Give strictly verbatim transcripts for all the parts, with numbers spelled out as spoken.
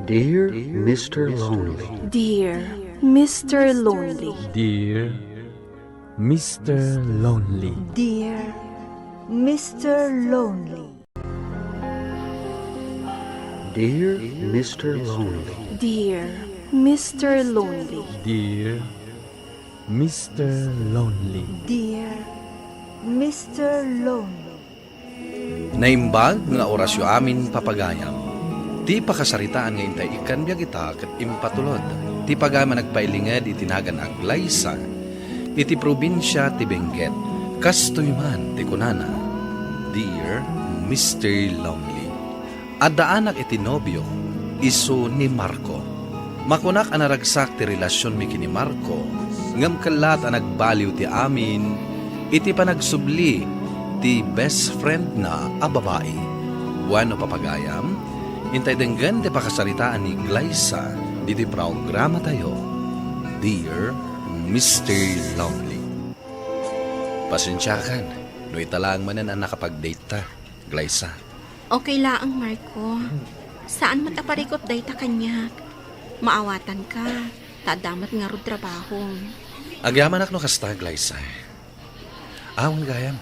Dear Mister Lonely. Dear Mister Lonely. Dear Mister Lonely. Dear Mister Lonely. Dear Mister Lonely. Dear Mister Lonely. Dear Mister Lonely. Dear Mister Lonely. Naimbag nga orasyo amin, papagayam. Ti pakasaritaan nga intay ikkan biag ita ket impatulod ti pagayam a nagpailinged iti nagan a Glaysa iti probinsia ti Benguet. Kastoy man ti kunana, "Dear Mister Lonely, addaanak iti nobio, isu ni Marco. Makunak a naragsak ti relasionmi ken ni Marco, ngem kellat a nagbaliw ti amin iti panagsubli ti best friendna a babai." Bueno, papagayam, intay denggen ti pakasaritaan ni Glaysa ditoy programatayo, Dear Mister Lonely. Pasensiakan no ita laeng manen a nakapag-date ta, Glaysa. Okay laeng, Marco. Saan met a parikut dayta kaniak. Maawatanka, ta adda met ngarud trabahom. Agyamanak no kasta, Glaysa. Awan gayam.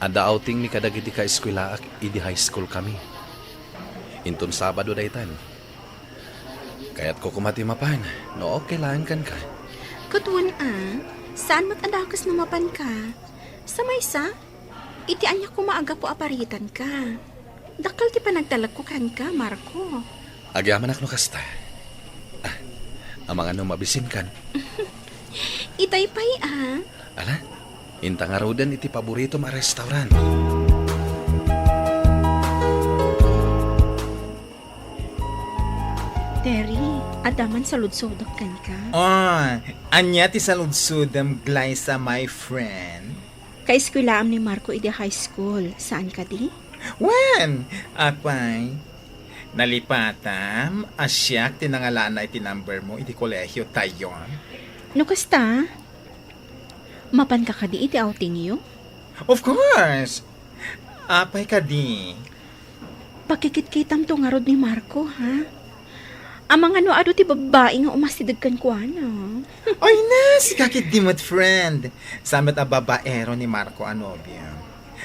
Adda outingmi kadagiti kaeskuelaak idi high school kami. Inton Sabado daytan. Kayatko koma ti mapan, no okay laeng kenka. Ket wen a, saan met a dakes no mapanka. Sa maysa, iti ania koma a gapu a paritanka. Dakkel ti panagtalekko kenka, Marco. Agyamanak no kasta. Ah, amangan no mabisinkan. Itay pay a. Ala, inta ngaruden iti paboritom a restaurant. Terry, adda man saludsodek kenka. Oh, ania ti saludsodem, Glyza, my friend? Kaeskuelaam ni Marco idi high school, saan kadi? Wen, apay, nalipatam a siak ti nangalaanna iti number mo idi kolehio tayo? No kasta, mapanka kadi iti outingyo? Of course! Apay kadi? Pakikitkitamto ngarud ni Marco, ha? Amangan no adu ti babbai nga umasideg kenkuana. Ay na, sika ketdi met, friend. Saan met a babaero ni Marco a nobio.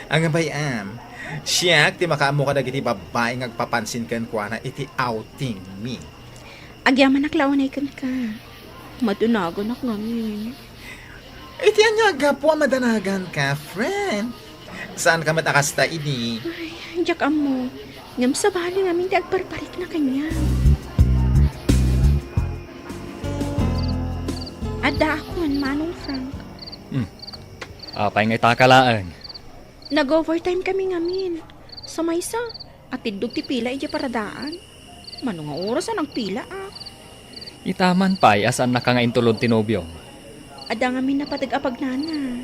Anggabayam, siak ti makaammo kadagiti babbai nga agpapansin kenkuana iti outingmi. Agyamanak la unay kenka. Madunaganak ngamin. Iti ania a gapu a madanaganka, friend? Saanka met a kasta idi? Ay, diak ammo. Ngem sabali ngamin ti agparparikna kaniak. Addaakon, Manong Frank. Hmm. Apay nga itaka laeng? Nag-overtime kami ngamin. Sa maysa, atiddog ti pila idiay paradaan. Mano nga oras a nagpilaak? Ita man pay a saannaka nga intulod ti nobiom. Adda ngamin napateg a pagnana.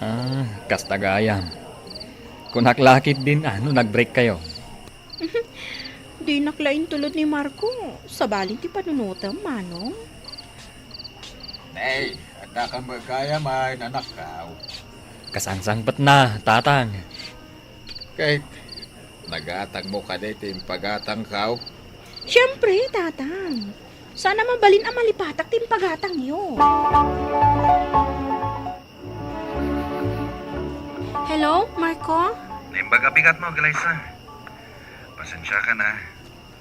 Ah, kasta gayam. Kunak la ketdin a no nag-break kayo. Dinak la intulod ni Marco. Sabali ti panunotem, Manong. Nay, adda ka met gayam a inanakkaw. Kasangsangpetna, Tatang. Ket nagatangmo kadi ti impagatangkaw? Siempre, Tatang. Saan a mabalin a malipatak ti impagatangyo. Hello, Marco? Naimbag a bigatmo, Glyza. Pasensiakan a.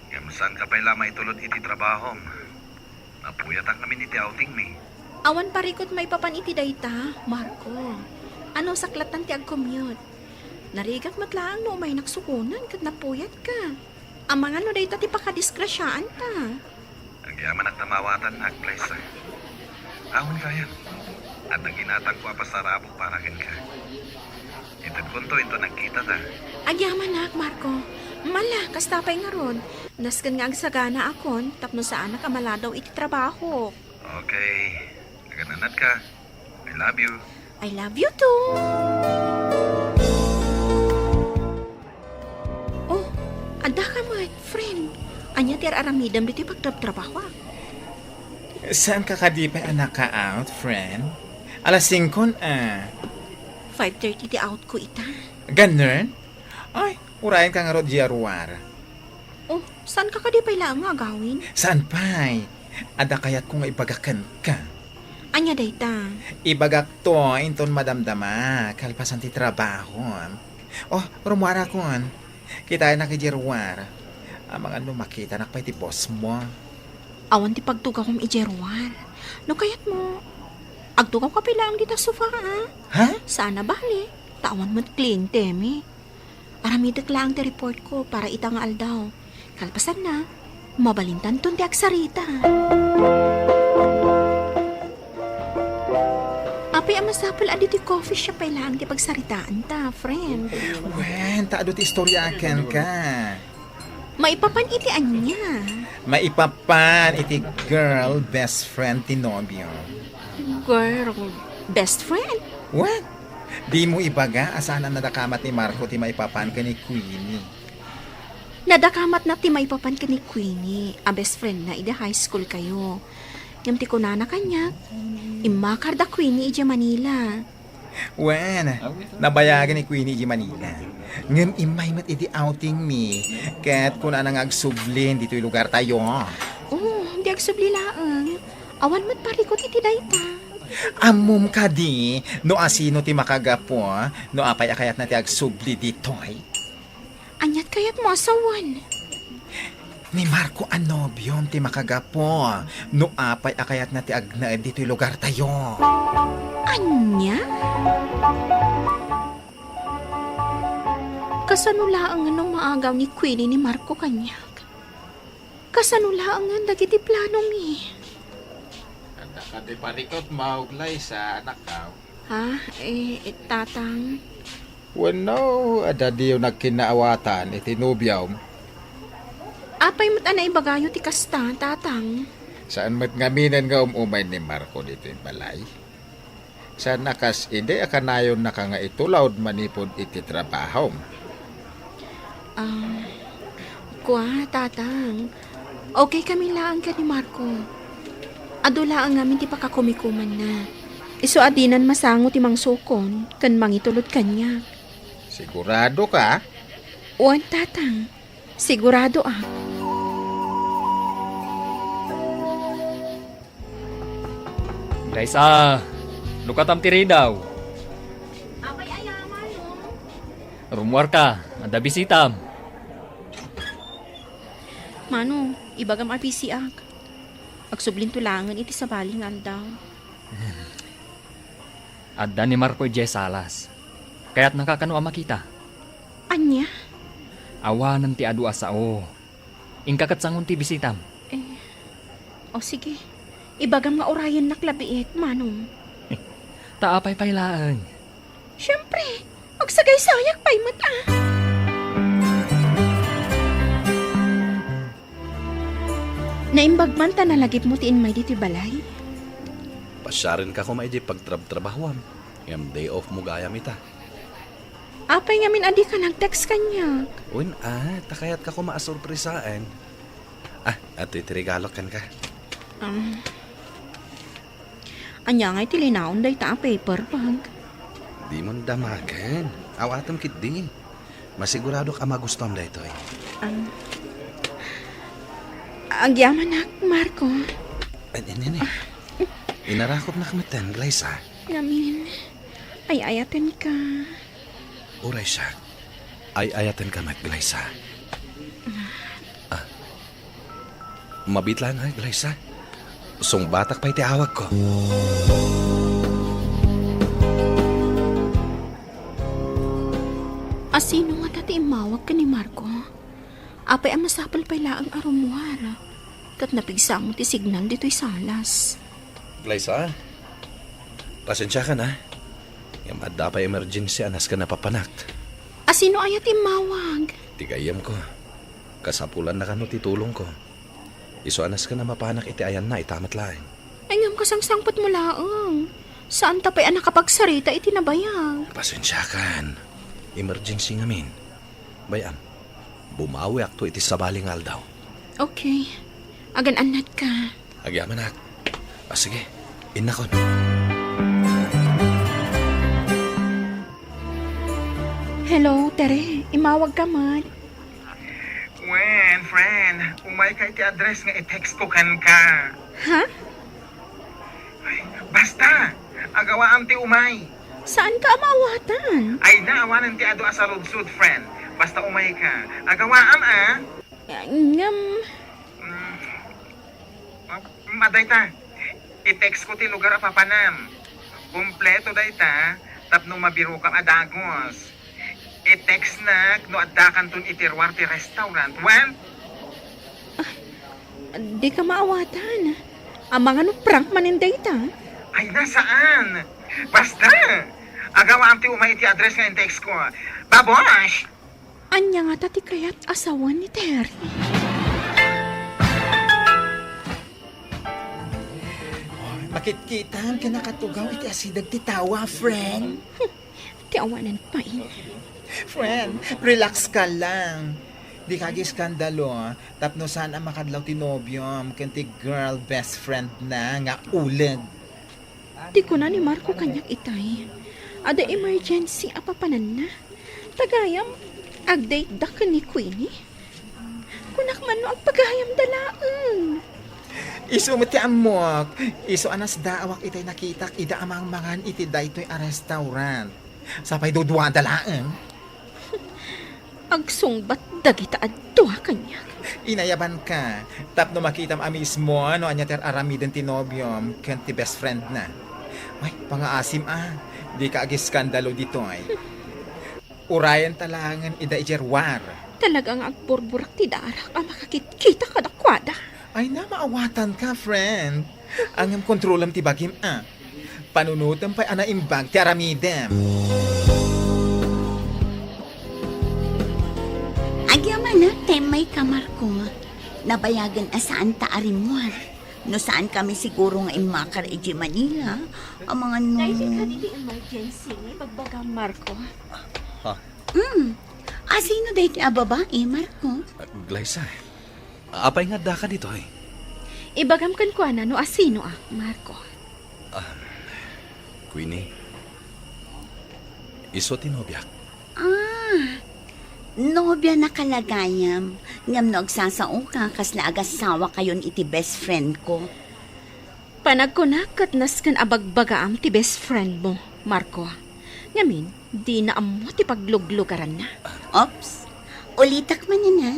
Ngem saanka pay la maitulod iti trabahom. Napuyatak ngamin iti outingmi. Awan parikut maipapan iti dayta, Marco. Anusaklattan ti agcommute. Narigak met laeng no umaynak sukonen ket napuyatka. Amangan no dayta ti pakadisgrasiaanta. Agyamanak ta maawatannak, Glyza. Awan gayam. Adda ginatangko a pasarabok para kenka. Itedkonto inton nagkitata. Agyamanak, Marco. Mala, kasta pay ngarud. Nasken nga agsaganaakon tapno saanak a maladaw iti trabahok. Okay. Nagan-annatka. I love you. I love you too. Oh, adda ka met, friend. Ania ti ar-aramidem ditoy pagtrabtrabahoak? Saanka kadi pay a naka-out, friend? Alas singko na. Five thirty ti outko ita. Ganun? Ay, urayenka ngarud diay ruar. Oh, Saanka kadi pay laeng nga agawid? Saan pay? Adda kayatko nga ibaga kenka. Ania dayta? Ibagakto inton madamdama, kalpasan ti trabaho. Oh, rummuarakon. Kitaennak idiay ruar. Amangan no makitanak pay ti boss mo. Awan ti pagtugawem idiay ruar. No kayatmo, agtugawka pay laeng dita sofa, a? Ha? Saan a bale, ta awan met klientemi. Aramidek laeng ti reportko para ita nga aldaw. Kalpasanna, mabalintanton ti agsarita. Apay a masapul a ditoy coffee shop pay laeng ti pagsaritaanta, friend? Wen, ta adu ti istorya kenka. Maipapan iti ania? Maipapan iti girl best friend ti nobio. Girl best friend? What? Dimo ibaga a saan a nadakamat ni Marco ti maipapan ken ni Queenie? Nadakamatna ti maipapan ken ni Queenie a best friendna idi high school kayo. Ngem ti kunana kaniak, immakar da Queenie idiay Manila. Wen, nabayagen ni Queenie idiay Manila. Ngem immay met idi outing mi, ket kunana nga agsublin ditoy lugartayo. Oh, di agsubli laeng. Awan met parikut iti dayta. Ammom kadi no asino ti makagapu, no apay a kayatna ti agsubli ditoy? Aniat kayatmo a sawen? Ni Marco a nobiom ti makagapu no apay a kayatna ti agnaed ditoy lugartayo. Ania? Kasano laengen no maagaw ni Queenie ni Marco kaniak? Kasano laengen dagiti planomi? Adda kadi parikutmo, Glyza, anakko? Ha? Eh, eh, Tatang? Wenno, adda diyo nagkinnaawatan iti nobiom? Apay met a naibagayo ti kasta, Tatang? Saan met ngaminen nga um-umay ni Marco ditoy balay? Saan a kas idi a kanayonnaka nga itulod manipud iti trabahom? Ah, kua, Tatang. Okay kami laeng ken ni Marco. Adu laeng ngamin ti pakakumikumanna. Isu a dinan masango ti mangsukon ken mangitulod kaniak. Sigurado ka? Wen, Tatang. Sigurado ak. Glyza, lukatam ti ridaw. Apay aya, Manong? Rummuarka, adda bisitam. Manong, ibagam a bisiak. Agsublinto laengen iti sabali nga aldaw. Adda ni Marco idiay salas. Kayatnaka kano a makita? Ania? Awanen ti adu a sao. Inka ket sangon ti bisitam. Eh, o sige. Ibagam nga urayennak labiit, Manong. Ta apay pay laeng? Siempre, agsagaysayak pay met a. Naimbag man ta nalagipmo ti immay ditoy balay? Pasiarenka koma idiay pagtrabtrabahoam. Ngem day off mo gayam ita. Apay ngamin a dika nag-text kaniak? Wen a, ta kayatka koma a sorpresaen. Ah, adtoy ti regalok kenka. Um, ania ngay ti linaon dayta a paper bag? Dimon damagen. Awatem ketdi. Masiguradok a magustuam daytoy. Um, agyamanak, Marco. Ay, ay, ay, ay. Inarakopnak metten, Glyza. Ngamin, ay-ayatenka. Uray siak, ay-ayatenka met, Glyza. Ah. Mabiit laeng, Glyza. Sungbatak pay ti awagko. Asino ngata ti immawag ken ni Marco? Apay a masapul pay laeng a rummuar? Ket napigsa ti signal ditoy salas. Glyza, pasensiakan a. Ngem adda pay emergency a nasken a napapanak. Asino aya ti immawag? Ti gayyemko. Kasapulanna kano ti tulongko. Isu a nasken a mapanak iti ayanna ita met laeng. Ay, ngem kasangsangpetmo laeng. Saanta pay a nakapagsarita iti nabayag. Pasensiakan. Emergency ngamin. Bay-am, bumawiakto iti sabali nga aldaw. Okay. Agan-annatka. Agyamanak. Ah, sige. Innakon. Hello, Tere. Immawagka met. Wen, friend, umayka iti address nga i-text ko kenka. Ha? Ay, basta, agawaam ti umay. Saanka a maawatan? Ay, naawanan ti adu a saludsod, friend. Basta umayka. Agawaam, ah. Ngem. Mm. Ah, mm, adayta. I-text ko ti lugar a papanam. Kompleto dayta, tapno mabirokam a dagus. I-textnak no addakanton iti ruar ti restaurant. Wen? Dika maawatan. Amangan no prank manen dayta. Ay, na, saan? Basta! Agawaam ti umay iti address nga in-text ko. Babosh! Ania ngata ti kayat a sawen ni Terry? Makitkitam ken nakatugaw iti asideg ti tawa, friend. Ti awanan pay. Friend, relax ka lang. Dika agiskandalo, tapno saan a makadlaw ti nobiom ken ti girl best friend na nga uleg. Ti kuna ni Marco kaniak itay, adda emergency a papananna. Ta gayam, agdate-da ken ni Queenie. Kunak man no agpagayamda laeng. Isu met ti ammok. Isu a nasdaawak itay nakitak ida a mangmangan iti daytoy a restaurant. Sapay duduada laeng. Agsungbat dagita a dua kaniak. Inayabanka, tapno makitam a mismo no ania ti ar-aramiden ti nobiom ken ti best friend na. Ay, pangaasim a, dika agiskandalo ditoy. Urayenta laengen ida idiay ruar. Talaga nga agburburak ti darak a makakitkita kadakuada. Ay na, maawatanka, friend. Ngem kontrolam ti bagim a. Panunotem pay a naimbag ti aramidem. Agyamanak ta immayka, Marco. Nabayagen a saanta a rimmuar. No saankami siguro nga immakar idiay Manila, amangan no... Daytoy kadi ti emergency nga ibagbagam, Marco. Ha? Hmm. Asino daytoy a babai, Marco? Ah, Glyza, apay nga addaka ditoy? Ibagam kenkuana no asinoak, Marco. Ah, Queenie, isu ti nobiak. Ah, nobianaka la gayam. Ngem no agsasaoka, kasla agasawakayon iti best friend ko. Panagkunak ket nasken a bagbagaam ti best friend mo, Marco. Ngamin, dina ammo ti pagluglugaranna. Ops, ulitak manen a.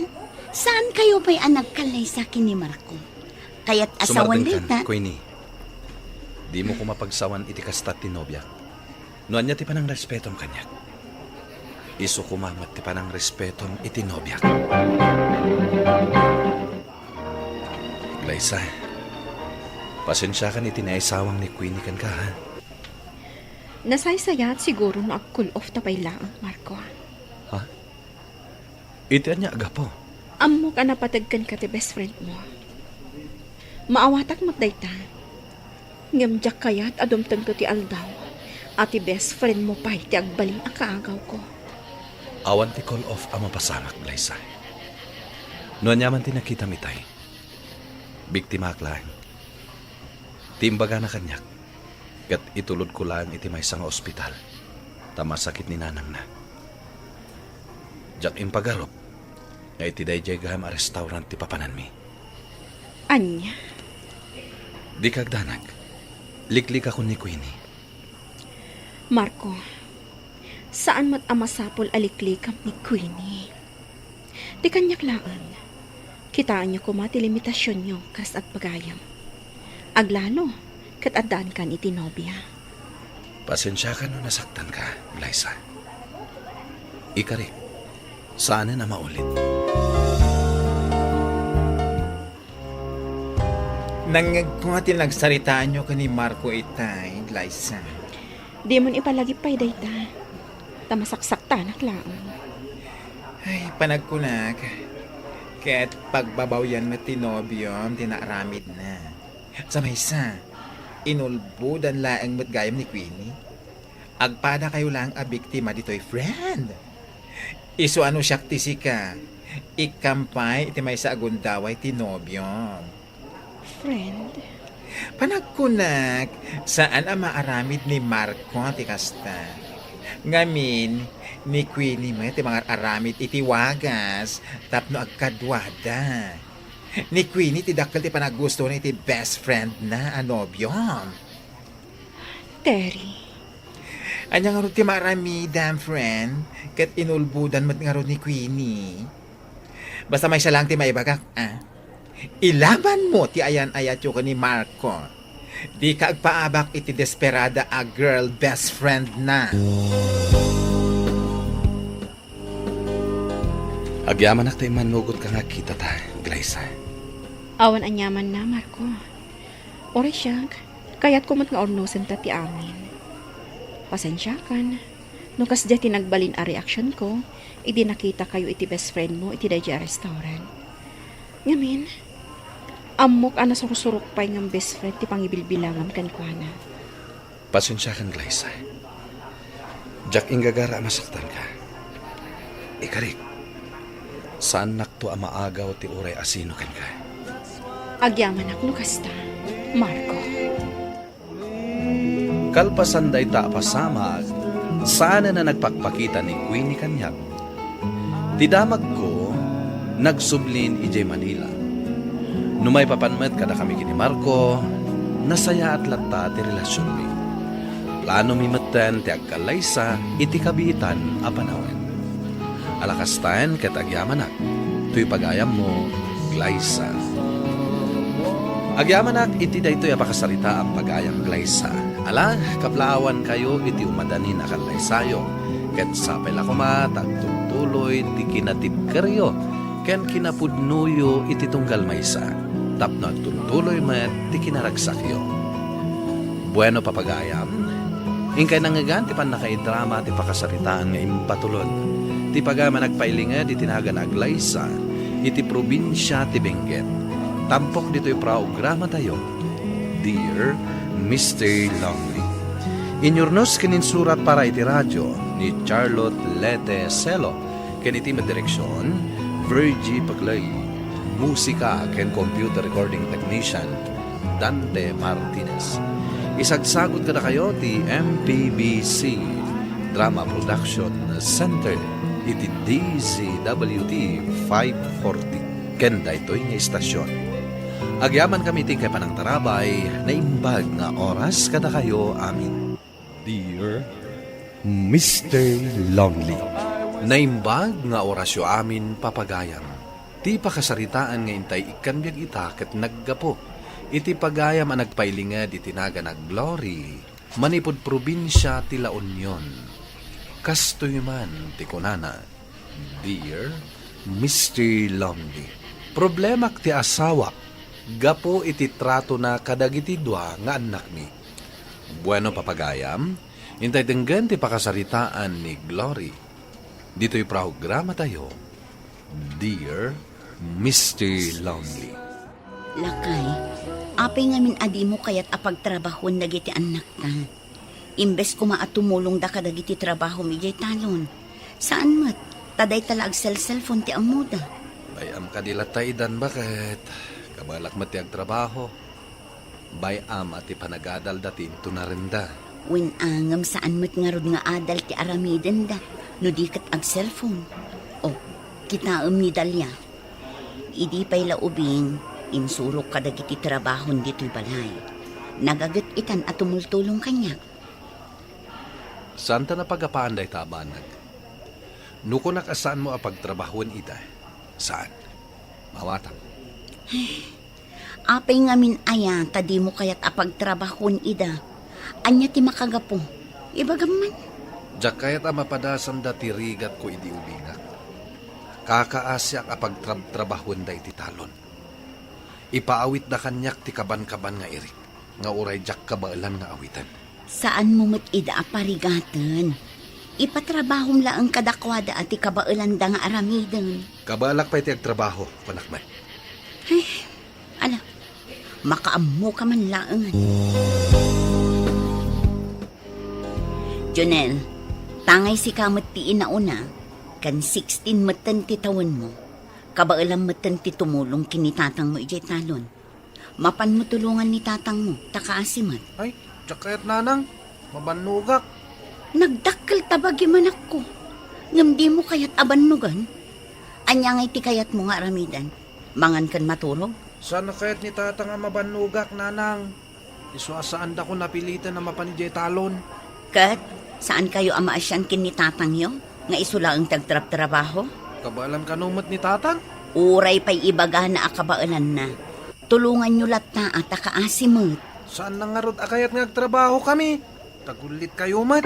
Saankayo pay a nagkallaysa ken ni Marco? Kayat a sawen dayta. Queenie. Dimo koma pagsawan iti kasta ti nobiak. No ania ti panangrespetom kaniak, isu koma met ti panangrespetom iti nobiak. Glyza, pasensiakan iti naisawang ni Queenie kenka, ha? Nasaysayaat siguro no ag-cool off ta pay laeng, Marco. Ha? Iti ania a gapu? Ammok a napateg kenka ti best friend mo. Maawatak met dayta. Ngem diak kayat a dumtengto ti aldaw a ti best friend mo pay ti agbalin a kaagawko. Awan ti cool off a mapasamak, Glyza. No ania man ti nakitam itay, biktimaak laeng. Ti imbagana kaniak, ket itulodko laeng iti maysa nga ospital, ta masakit ni nanangna. Diak impagarup nga iti daydiay gayam a restaurant ti papananmi. Ania? Dika agdanag. Liklikakon ni Queenie. Marco, saan met a masapul a liklikam ni Queenie. Ti kaniak laeng, kitaenyo koma ti limitasionyo kas agpagayam. Aglalo ket addaankan iti nobia. Pasensiakan no nasaktanka, Glyza. Ikarik, saanen a maulit. Nangngegko ti nagsaritaanyo ken ni Marco itay, Glyza. Dimon ipalagip pay dayta, ta masaksaktanak laeng. Ay, panagkunak, ket pagbabawyan met ti nobiom ti naaramidna. Sa maysa, inulbodan laeng met gayam ni Queenie. Agpadakayo laeng a biktima ditoy, friend. Isu a no siak ti sika, ikkam pay iti maysa a gundaway ti nobiom. Friend? Panagkunak, saan a maaramid ni Marco ti kasta. Ngamin, Ni Queenie met ti mangar-aramid iti wagas tapno agkaduada. Ni Queenie ti dakkel ti panaggustona iti best friend na a nobiom. Terry. Ania ngarud ti maaramidam, friend? Ket inulbodan met ngarud ni Queenie. Basta maysa laeng ti maibagak, a. Ilabanmo ti ayan-ayatyo ken ni Marco. Dika agpaabak iti desperada a girl best friend na. Agyamanak ta immannugotka nga agkitata, Glyza. Awan aniamanna, Marco. Uray siak, kayatko met nga urnosenta ti amin. Pasensiakan, no kasdiay ti nagbalin a reaksionko, idi nakitakayo iti best friendmo iti daydiay a restaurant. Ngamin, ammok a nasursurok pay nga best friend ti pangibilbilangam kenkuana. Pasensiakan, Glyza. Diak inggagara a masaktanka. Ikarik, saannakto a maagaw ti uray asino kenka. Agyamanak no kasta, Marco. Kalpasan dayta a pasamak, saanen a nagpakpakita ni Queenie kaniak. Ti damagko, nagsublin idiay Manila. No maipapan met kadakami ken ni Marco, nasayaat latta ti relasionmi. Planomi metten ti agkallaysa iti kabiitan a panawen. Ala kastaen ket agyamanak, toy pagayammo, Glyza. Agyamanak iti daytoy a pakasaritaan pagayam, Glyza. Ala, kablaawankayo iti umadanin a kallaysayo, ket sapay la koma ta agtultuloy ti kinatibkeryo ken kinapudnoyo iti tunggal maysa, tapno agtultuloy met ti kinaragsakyo. Bueno, papagayam, inkay nangngegan ti pannakaidrama ti pakasaritaan nga impatulod ti pagayam a nagpailinged iti nagan a Glyza iti probinsia ti Benguet. Tampok ditoy programatayo, Dear Mister Lonely. Inurnos ken insurat para iti radio ni Charlotte Lete Celo, ken iti met direksion, Virgie Paclay. Musika ken computer recording technician, Dante Martinez. Isagsagut kadakayo ti M P B C Drama Production Center iti D Z W T five forty ken daytoy nga istasyon. Agyamankami iti inkay panangtarabay, naimbag nga oras kadakayo amin. Dear Mister Lonely. Naimbag nga orasyo amin, papagayam. Ti pakasaritaan nga intay ikkan biag ita ket naggapu iti pagayam a nagpailinged iti nagan a Glory manipud probinsia ti La Union. Kastoy man ti kunana, Dear Mister Lonely, problemak ti asawak gapu iti tratona kadagiti dua nga annakmi. Bueno, papagayam, intay denggen ti pakasaritaan ni Glory ditoy programatayo, Dear Mister Lonely. Lakay, apay ngamin a dimo kayat a pagtrabahoen dagiti annakta? Imbes koma a tumulongda kadagiti trabahom idiay talon. Saan met, ta dayta la agselselfon ti ammoda. Bay-am kadi latta idan, baket kabaelak met ti agtrabaho. Bay-am a ti panagadalda ti intunarenda. Wen a ngem saan met ngarud nga adal ti aramidenda no di ket agselfon. O, kitaem ni Dalia. Idi pay la ubing, insurok kadagiti trabahon ditoy balay. Nagaget itan a tumultulong kaniak. Saanta napagapaan dayta a banag. No kunak a saanmo a pagtrabahoen ida, saan. Mawatam. Apay ngamin aya ta dimo kayat a pagtrabahoen ida? Ania ti makagapu? Ibagam man. Diak kayat a mapadasanda ti rigatko idi ubingak. Kakaasiak a pagtrabtrabahoenda iti talon. Ipaawitda kaniak ti kabankaban nga irik, nga uray diak kabaelan nga awiten. Saanmo met ida a parigaten. Ipatrabahom laeng kadakuada a ti kabaelanda nga aramiden. Kabaelak pay ti agtrabaho, kunak met. Ay, ala, makaammoka man laengen. Jonel, tangay sika met ti inauna, ken sixteen metten ti tawenmo. Kabaelam metten ti tumulong ken ni tatangmo idiay talon. Mapanmo tulongan ni tatangmo, ta kaasi met. Ay, diak kayat, nanang. Mabannogak. Nagdakkel ta bagim, anakko. Ngem dimo kayat a bannogan? Ania ngay ti kayatmo nga aramiden? Mangan ken maturog? Saan a kayat ni Tatang a mabannogak, Nanang. Isu a saandakon a piliten a mapan idiay talon. Ket, saankayo a maasian ken ni Tatangyo nga isu laeng ti agtrabtrabaho? Kabaelan kano met ni Tatang? Uray pay ibagana a kabaelanna. Tulonganyo latta a ta kaasi met. Saanna ngarud a kayat nga agtrabahokami? Tagullitkayo met.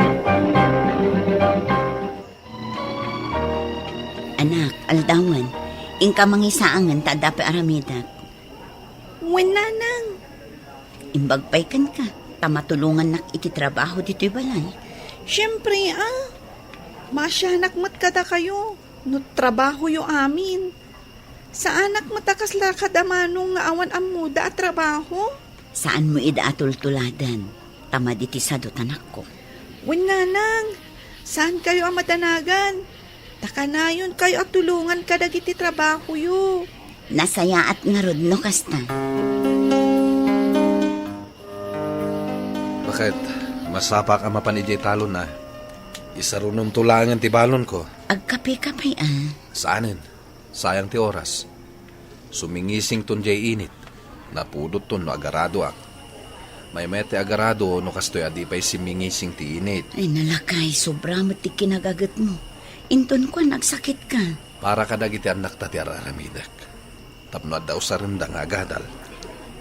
Anak, aldawen, inka mangisaangen ta adda pay aramidek. Wen, Nanang. Imbag pay kenka, ta matulongannak iti trabaho ditoy balay. Siempre, a. Maasianak met kadakayo no trabahoyo amin. Saanak met a kasla kadamano nga awan ammoda a trabaho? Saanmo ida a tultuladen, ta madi ti sadot, anakko. Wen, Nanang, saankayo a madanagan. Ta kanayonkayo a tulongan kadagiti trabahoyo. Nasayaat ngarud no kasta. Baket, masapak a mapan idiay talon a. Isarunomto laengen ti balonko. Agkape-kape, a. Saanen. Sayang ti oras. Sumingisington diay init. Napudotton no agaradoak. Maymayat ti agarado no kastoy a di pay simmingising ti init. Ay, nalakay, sobra met ti kinagagetmo. Inton kuan, agsakitka. Para kadagiti annakta ti ar-aramidek. Tapno adda usarenda nga agadal.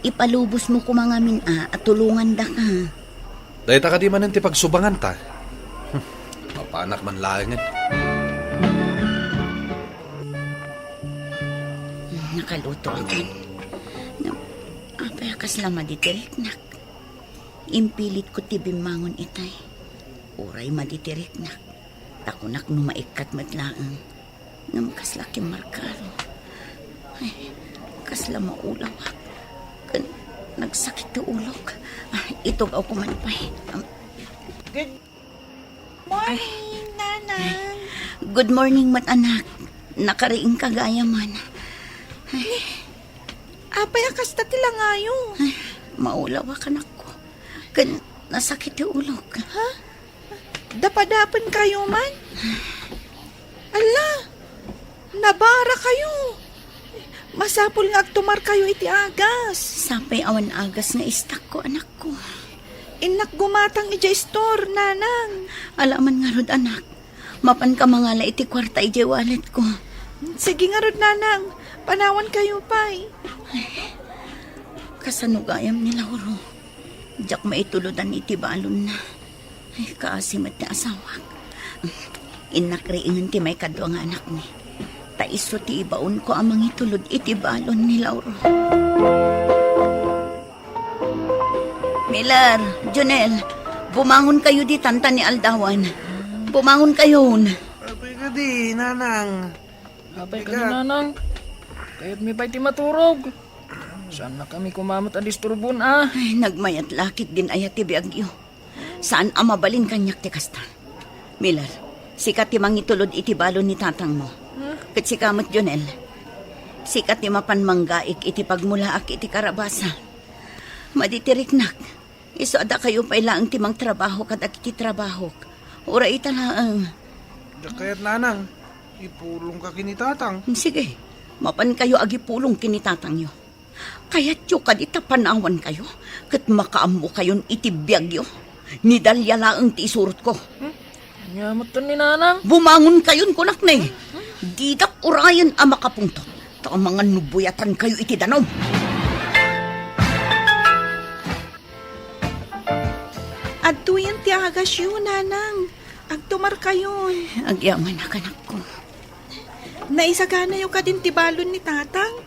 Ipalubosmo koma ngamin a, a tulongandaka. Dayta kadi manen ti pagsubanganta. Mapanak man laengen. Nakalutoakan. Ngem, apay a kasla maditiriknak? Impilitko ti bimmangon itay. Uray maditiriknak. Ta kunak no maikkat met laeng. Ngem kasla kimmarkaro. Ay, kasla maulawak. Ken nagsakit ti ulok. Ah, itugawko man pay. Am, Good morning, Nanang. Good morning met, anak. Nakariingka gayam. Apay a kasta ti langayo? Ay, maulawak, anakko. Ken nasakit ti ulok. Ha? Dapadapenkayo man? Ala, nabarakayo. Masapul nga agtumarkayo iti agas. Sapay awan agas nga istakko, anakko. Innak gumatang idiay store, Nanang. Ala man ngarud, anak. Mapanka mangala iti kuarta idiay walletko. Sige ngarud, Nanang. Panawankayo pay. Kasano gayam ni Lauro? Diak maitulodan iti balonna. Ay, kaasi met ti asawak. Innak riingen ti maikadua nga anakmi. Ta isu ti ibaonko a mangitulod iti balon ni Lauro. Miller, Jonel, bumangonkayo ditan ta ni aldawan. Bumangonkayon. Apay kadi, Nanang. Apay kadi, Nanang. Kayatmi pay ti maturog. Saannakami koma met a disturbon a. Ay, nagmayat la ket din-ayat ti biagyo. Saan a mabalin kaniak ti kasta. Miller, sika ti mangitulod iti balon ni tatangmo. Ket sika met, Jonel, sika ti mapan manggaik iti pagmulaak iti karabasa. Maditiriknak. Isu a dakayo pay laeng ti mangtrabaho kadagiti trabahok. Uray ita laeng. Diak kayat, Nanang. Ipulongka ken ni Tatang. Sige, mapankayo agipulong ken ni tatangyo. Kayatyo kadi ta panawankayo ket makaammokayon iti biagyo? Ni Dalia laeng ti isurotko. Hmm? Ania met ni Nanang? Bumangonkayon, kunak ne. Didak urayen a makapungtot. Ta amangan no buyatankayo iti danum. Adtoyen ti agasyo, Nanang. Agtumarkayon. Agyamanak, anakko. Naisaganayo kadin ti balon ni Tatang?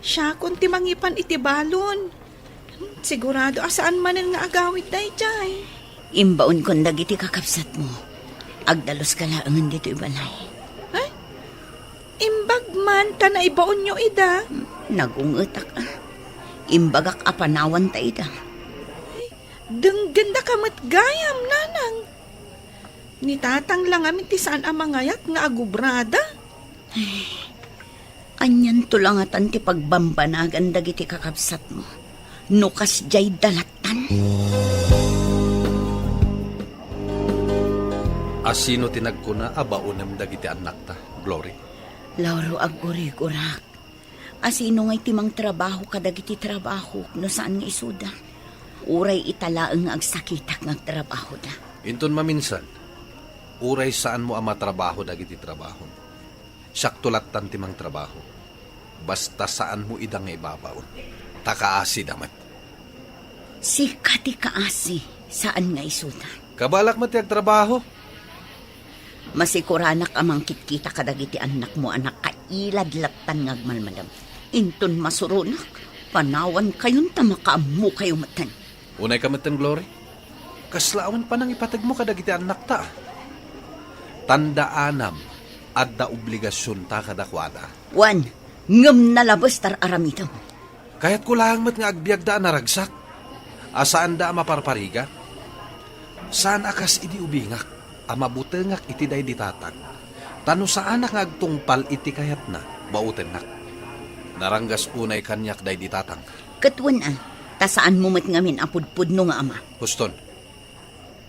Siakon ti mangipan iti balon. Sigurado a saan manen nga agawid daydiay. Imbaonkon dagiti kakabsatmo. Agdaluska laengen ditoy balay. Ay, imbag man ta naibaonyo ida? Nagungetak a. Imbagak a panawanta ida. Ay, denggenda ka met gayam, Nanang. Ni Tatang la ngamin ti saan a mangayat nga agubrada. Ay, anianto la ngatan ti pagbambanagan dagiti kakabsatmo no kasdiay dalattan? Asino ti nagkuna a baonem dagiti annakta, Glory? Lauro, aggurigurak. Asino ngay ti mangtrabaho kadagiti trabahok no saan nga isuda? Uray ita laeng nga agsakitak nga agtrabahoda. Inton maminsan, uray saanmo a matrabaho dagiti trabahom. Siakto lattan ti mangtrabaho. Basta saanmo ida nga ibabaon. Ta kaasida met. Sika ti kaasi, saan nga isuda. Kabalak met ti agtrabaho. Masikuranak a mangkitkita kadagiti annakmo a nakailad lattan nga agmalmalem. Inton masuronak, panawankayon ta makaammokayo metten. Unayka metten, Glory? Kasla awan panangipategmo kadagiti annakta. Tandaanam, adda obligasionta kadakuada. Wen, ngem nalabes ta ar-aramidem. Kayatko laeng met nga agbiagda a naragsak, a saanda a maparparigat. Saan a kas idi ubingak a mabutengak iti daydi tatang, ta no saanak nga agtungpal iti kayatna, baotennak. Naranggas unay kaniak daydi tatang. Ket wen a, ta saanmo met ngamin a pudpudno nga ama. Huston,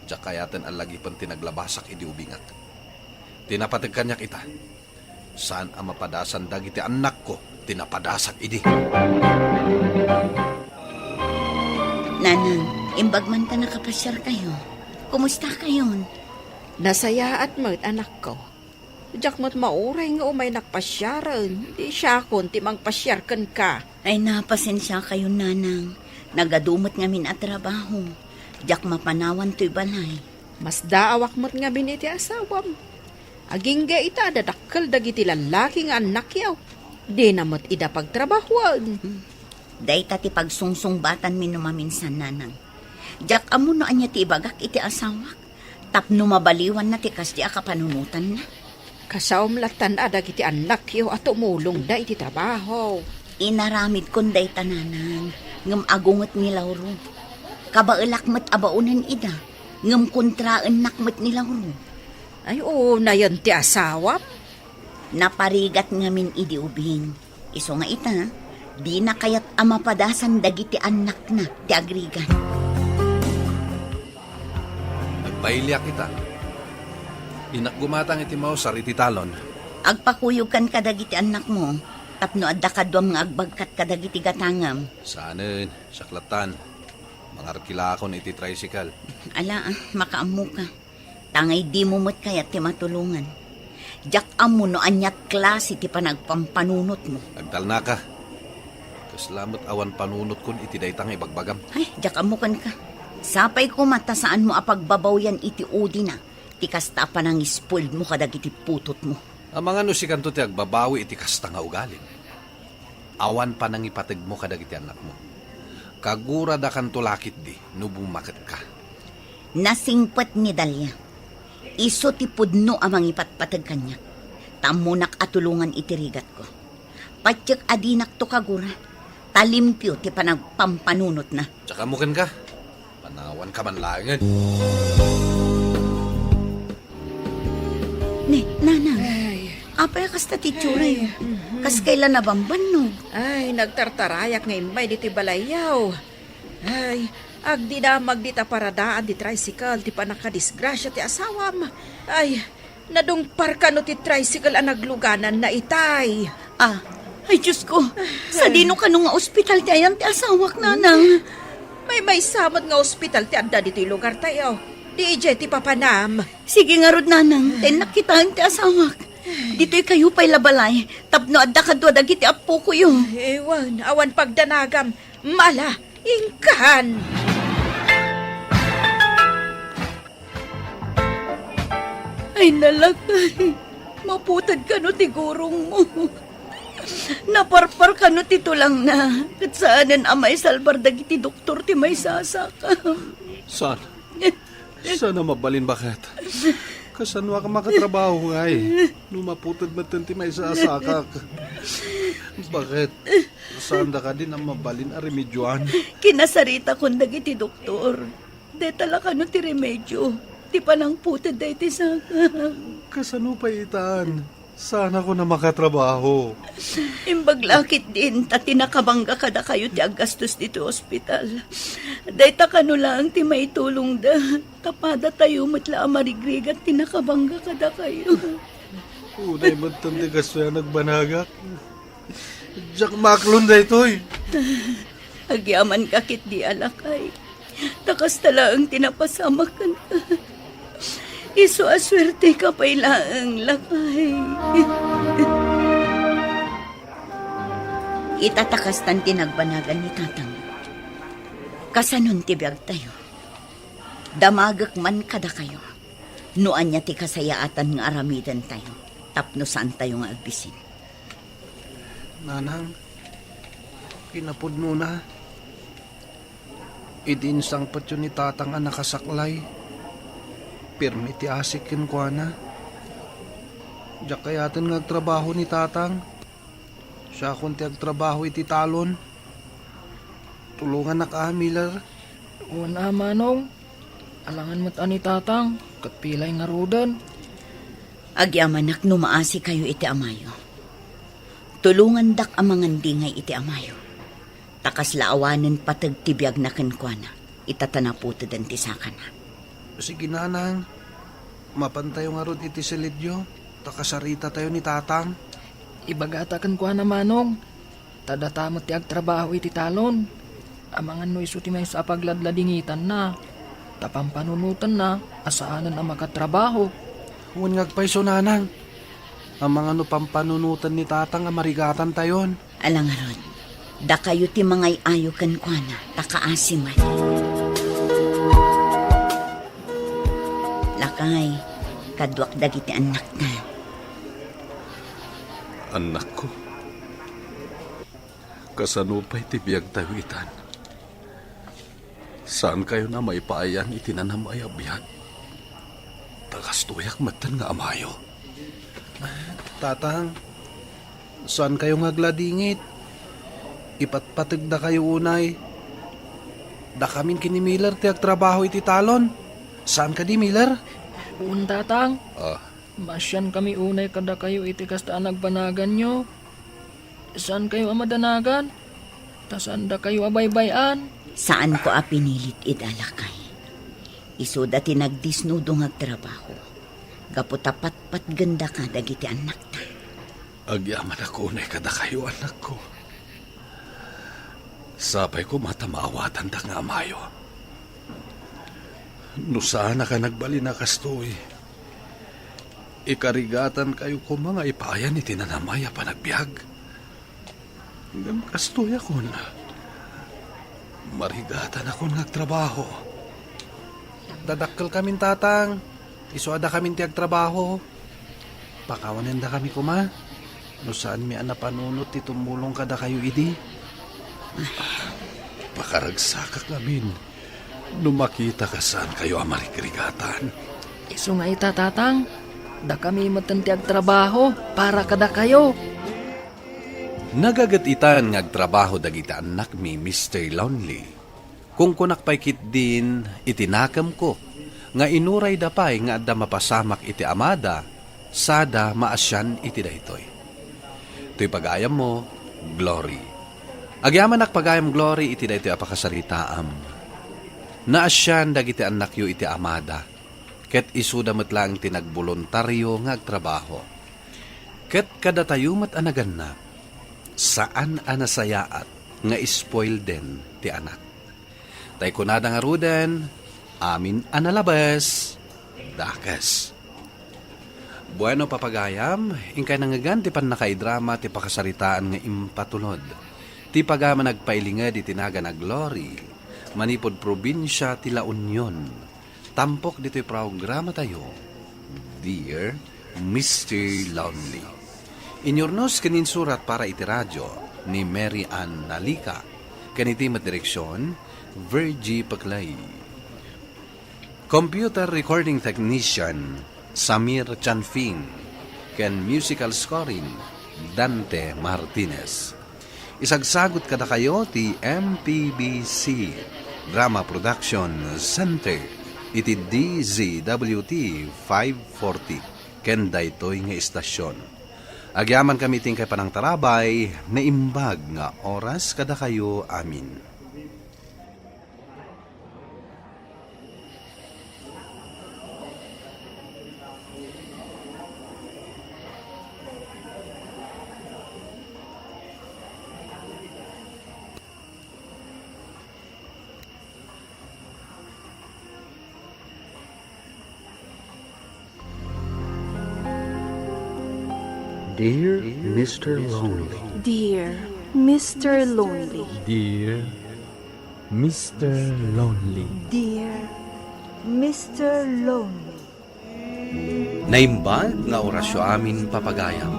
diak kayaten a lagipen ti naglabasak idi ubingak. Ti napateg kaniak ita, saan a mapadasan dagiti annakko ti napadasak idi. Nanang, imbag man ta nakapasiarkayo. Kumustakayon? Nasayaat met, anakko. Diak met mauray nga umay nakpasiaren, di siakon ti mangpasiar kenka. Ay, napasensiakayon, nanang. Nagadu met ngamin a trabaho. Diak mapanawan toy balay. Masdaawak met ngamin iti asawam. Agingga ita a dadakkel dagiti lallaki nga annakyo. Dina met ida pagtrabahoen. Hmm. Dayta ti pagsungsungbatanmi no maminsan, nanang. Diak ammo no ania ti ibagak iti asawak tapno mabaliwanna ti kasdi a kapanunotanna. Kasaom lattan a dagiti annakyo a tumulongda iti trabaho. Inaramidkon dayta, nanang, ngem agunget ni Lauro. Kabaelak met a baonen ida, ngem kontraennak met ni Lauro. Ay, unayen ti asawam. Naparigat ngamin idi ubing. Isu nga ita, dina kayat a mapadasan dagiti annakna ti agrigat. Nagbailiak ita. Dinak gumatang iti mausar iti talon. Agpakuyogkan kadagiti annakmo, tapno adda kaduam nga agbagkat kadagiti gatangam. Saanen, siak lattan. Mangarkilakon iti tricycle. Ala, ah, makaammoka. Tangay dimo met kayat ti matulongan. Diak ammo no aniat klase ti panagpampanunotmo. Agtalnaka. Kasla met awan panunotkon iti dayta nga ibagbagam. Ay, diak ammo kenka. Sapay koma ta saanmo a pagbabawian iti udina ti kasta a panangispoiledmo kadagiti putotmo. Amangan no sikanto ti agbabawi iti kasta nga ugalim. Awan panangipategmo kadagiti annakmo. Kaguradakanto la ketdi no bummaketka. Nasingpet ni Dalia. Isu ti pudno a mangipatpateg kaniak. Ta ammonak a tulongan iti rigatko. Patiek a dinakto kagura. Ta limpio ti panagpampanunotna. Diak ammo kenka. Panawanka man laengen. Ne, nanang. Ay. Apay a kasta ti itsurayo? Ay, mhm. Kas kayla nabambannog? Ay, nagtartarayak nga immay ditoy balayyo. Ay, agdinamag dita paradaan ti tricycle ti pannakadisgrasia ti asawam. Ay, nadungpar kano ti tricycle a naglugananna itay. Ah, ay, Diosko, sadino kano nga ospital ti ayan ti asawak, nanang? Maymaysa met nga ospital ti adda ditoy lugartayo. Di idiay ti papanam. Sige ngarud, nanang, ta innak kitaen ti asawak. Ditoykayo pay la balay, tapno adda kadua dagiti appokoyo. Ewan, awan pagdanagam. Mala, inkan! Ay, nalakay. Maputed kano ti gurongmo. Naparpar kano ti tulangna. Ket saanen a maisalbar dagiti doktor ti maisasakam. Saan? Saan a mabalin, baket? Kasanoak a makatrabaho ngay no maputed metten ti maisasakak? Baket? Saanda kadi a mabalin a remedioan? Kinasaritakon dagiti doktor. Deta la kano ti remedio ti panangputed daytoy sakak. Kasano pay itan? Saan ako na makatrabaho? Imbag la ketdin ta ti nakabangga kadakayo ti aggastos ditoy ospital. Dayta kano laeng ti maitulongda. Ta padatayo met la a marigrigat ti nakabangga kadakayo. Unay met ti gastoy a nagbanagak. Diak maaklon daytoy. Agyamanka ketdi a lakay. Ta kasta laeng ti napasamak kenka. Isu a suerteka pay laeng, lakay. Ita ta kastan ti nagbanagan ni Tatang. Kasanon ti biagtayo? Damagek man kadakayo no ania ti kasayaatan nga aramidentayo tapno saantayo nga agbisin. Nanang, kinapudnona, idi insangpetyo ni Tatang a nakasaklay, pirmi ti asik kenkuana. Diak kayaten nga agtrabaho ni Tatang. Siakon ti agtrabaho iti talon. Tulongannak a, Miller. Wen a, Manong. Alangan met a ni Tatang, ket pilay ngaruden. Agyamanak no maasikayo iti amayo. Tulongandak a mangandingay iti amayo. Ta kasla awanen pateg ti biagna kenkuana, ita ta naputeden ti sakana. Sige, Nanang. Mapantayo ngarud iti silidyo, ta kasaritatayo ni Tatang. Ibagata kenkuana, Manong, ta data met ti agtrabaho iti talon. Amangan no isu ti maysa a pagladladingitanna, ta pampanunotenna a saanen a makatrabaho. Wen nga agpayso, Nanang. Amangan no pampanunoten ni Tatang a marigatantayon. Ala ngarud, dakayo ti mangay-ayo kenkuana, ta kaasi met. Lakay, kaduak dagiti annakta. Annakko, kasano pay ti biagtayo itan? Saankayon a maipaayan iti nanamay a biag. Ta kastoyak metten nga amayo. Tatang, saankayo nga agladingit. Ipatpategdakayo unay. Dakamin ken ni Miller ti agtrabaho iti talon. Saan kadi, Miller? Wen, Tatang. Ah. Maasiankami unay kadakayo iti kasta a nagbanaganyo. Saankayo a madanagan, ta saandakayo a baybay-an. Saanko a pinilit ida, lakay. Isuda ti nagdisnudo nga agtrabaho, gapu ta patpatgendaka dagiti annakta. Agyamanak unay kadakayo, annakko. Sapay koma ta maawatandak nga amayo. No saanak a nagbalin a kastoy, ikarigatankayo koma nga ipaayan iti nanamay a panagbiag. Ngem kastoyakon, marigatanakon nga agtrabaho. Dadakkelkamin, Tatang. Isu a dakamin ti agtrabaho. Pakawanendakami koma no saanmi a napanunot ti tumulong kadakayo idi. Pakaragsakak ngamin no makitak a saankayo a marigrigatan. Isu nga ita, Tatang, dakami metten ti agtrabaho para kadakayo. Nagaget itan nga agtrabaho dagiti annakmi, Mister Lonely. Kunkunak pay ketdin iti nakemko nga inurayda pay nga adda mapasamak iti amada sada maasian iti daytoy. Toy pagayammo, Glory. Agyamanak pagayam, Glory, iti daytoy a pakasaritaam. Naasian dagiti annakyo iti amada, ket isuda met laeng ti nagboluntario nga agtrabaho. Ket kadatayo met a naganna, saan a nasayaat nga spoileden ti anak. Tay kunada ngaruden, amin a nalabes, dakes. Bueno, papagayam, inkay nangngegan ti pannakaidrama ti pakasaritaan nga impatulod. Ti pagayam a nagpailinged iti nagan a Glory, manipud probinsia ti La Union. Tampok ditoy programatayo, Dear Mister Lonely. Inyurnos ken insurat para iti radio ni Mary Ann Nalica, ken iti met direksion, Virgie Paclay. Computer recording technician, Samir Chanfing, ken musical scoring, Dante Martinez. Isagsagut kadakayo ti M P B C Drama Production Center iti D Z W T five forty ken daytoy nga istasyon. Agyamankami iti inkay panangtarabay, naimbag nga oras kadakayo amin. Dear Mister Lonely. Dear Mister Lonely. Dear Mister Lonely. Dear Mister Lonely. Naimbag nga orasyo amin, papagayam.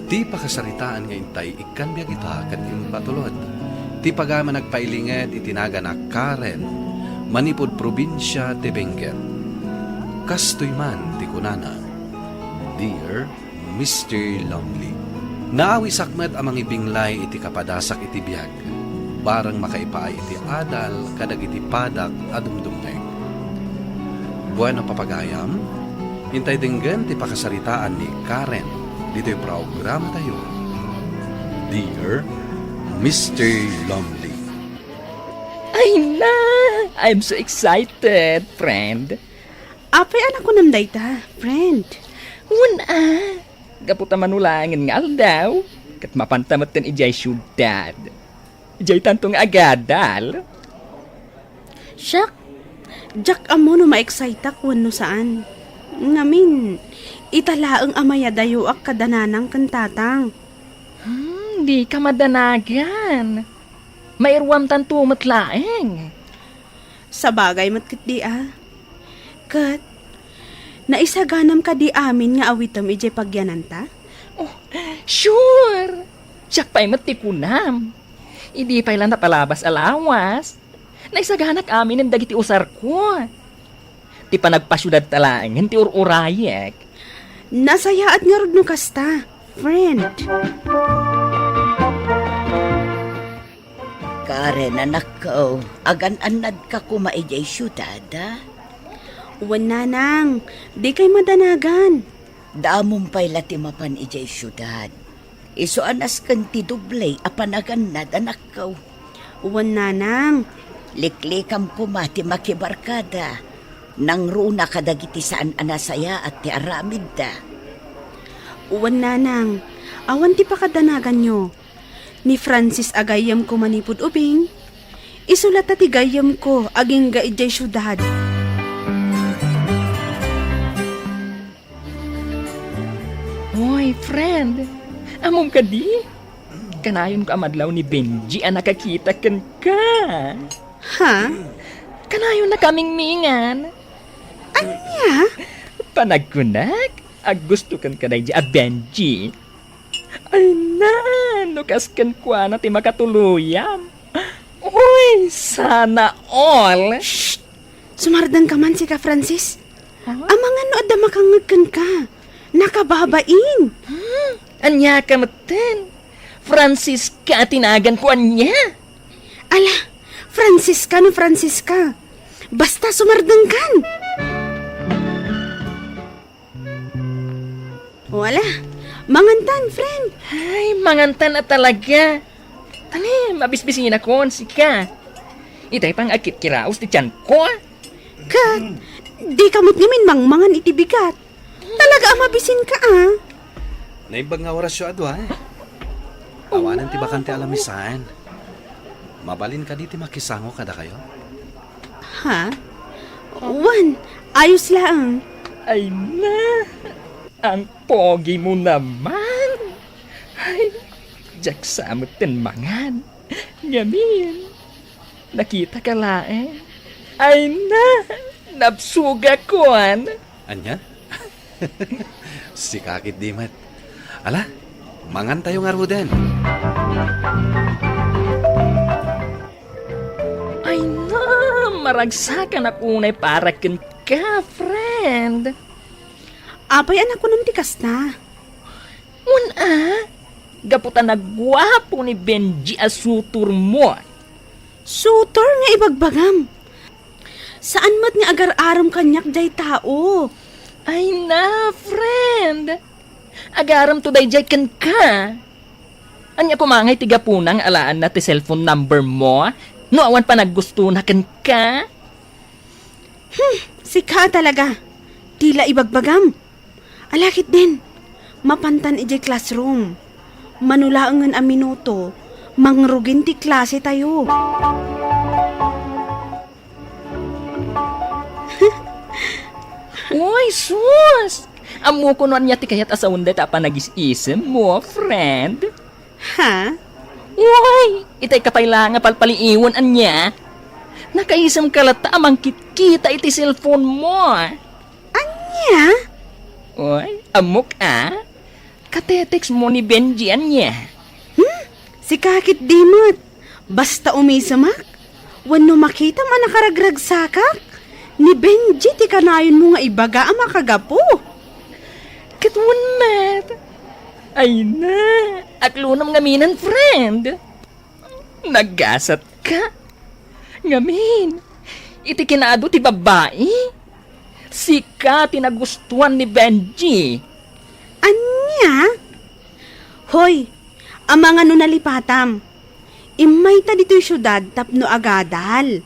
Ti pakasaritaan nga intay ikkan biag ita ket impatulod. Ti pagayam a nagpailinget iti nagan a Karen, manipud probinsia ti Benguet. Kastoy man ti kunana, Dear Mister Lonely. Naawisak met a mangibinglay iti kapadasak iti biag, bareng makaipaay iti adal kadagiti padak a dumdumngeg. Bueno, papagayam, intay denggen ti pakasaritaan ni Karen ditoy programatayo, Dear Mister Lonely. Ay na! I'm so excited, friend. Apay a nakunam dayta, friend? Wen a, gapu ta mano laengen nga aldaw, ket mapanta metten idiay siudad. Idiaytanto nga agadal. Siak, diak ammo no ma-exciteak wenno saan. Ngamin, ita laeng a mayadayoak kada nanang ken tatang. Hmm, dika madanagan. Mairuamtanto met laeng. Sabagay met ketdi a. Ket, naisaganam kadi amin nga awitem idiay pagyananta? Oh, sure! Siak pay met ti kunam. Idi pay la napalabas a lawas, naisaganak aminen dagiti usarko. Ti panagpasiudadta laengen ti ur-urayek. Nasayaat ngarud no kasta, friend. Karen, anakko, agan-annadka koma idiay siudad, a? Wen, nanang, dikay madanagan. Damom pay la ti mapan idiay siudad. Isu a nasken ti doble a panagannad, anakko. Wen, nanang. Liklikam koma ti makibarkada. Nangruna kadagiti saan a nasayaat ti aramidda. Wen, nanang. Awan ti pakadanaganyo. Ni Francis a gayyemko manipud ubing, isu latta ti gayyemko agingga idiay siudad. Hoy, friend, ammom kadi? Kanayonko a madlaw ni Benji a nakakita kenka. Ha? Kanayonnak a mingmingan. Ania? Panagkunak, aggusto kenka daydi a Benji. Ay na, no kas kenkuana ti makatuloyam. Uy, sana all. Shh! Sumardengka man sika, Francis. Huh? Amangan no adda makangngeg kenka. Nakababain. Hmm? Ania ka metten? Francisca ti naganko ania? Ala, Francisca no Francisca. Basta sumardengkan. O, ala, mangantan, friend. Ay, mangantan a talaga. Tani, mabisbisinakon, sika. Itay pang agkitkiraos ti tianko. Ket, di ka met ngamin mangmangan iti bigat. Talaga a mabisinka, a. Naimbag nga orasyo a dua, eh. Awanen ti bakante a lamisan. Mabalin kadi ti makisango kadakayo? Ha? Wen, ayos laeng. Ay na, ang pogi mo naman. Ay, diak sa metten mangan. Ngamin, nakita ka laeng. Ay na, nabsugakon. Ania? Sika ketdi met. Ala, mangantayo ngaruden. Ay na, maragsakanak unay para kenka, friend. Apay a nakunam ti kasta? Wen a, gapu ta naguapo ni Benji a sutor mo. Sutor nga ibagbagam. Saan met nga agar-arem kaniak jay tao. Ay na, friend. Agaramto daydiay kenka. Ania koma ngay ti gapuna nga alaanna ti cellphone number mo no awan panaggustona kenka? Hmm, sika talaga. Tila ibagbagam. Ala ketdin, mapantan idiay classroom. Mano laengen a minuto, mangrugin ti klase tayo. Uy, sus! Ammok no ania ti kayat a sawen dayta a panagis-isem mo, friend. Ha? Uy, itay ka pay la nga palpaliiwen ania? Nakaisem ka latta a mangkitkita iti cellphone mo. Ania? Uy, ammok a. Katetext mo ni Benji ania? Hmm? Sika ketdi met. Basta umisemak, wenno makitam a nakaragragsakak, ni Benji ti kanayonmo nga ibaga a makagapu. Ket wen met. Ay na, aklonam ngaminen, friend. Nagasatka. Ngamin, iti kinaadu ti babbai, sika ti nagustuan ni Benji. Ania? Hoy, amangan no nalipatam. Immayta ditoy siudad tapno agadal.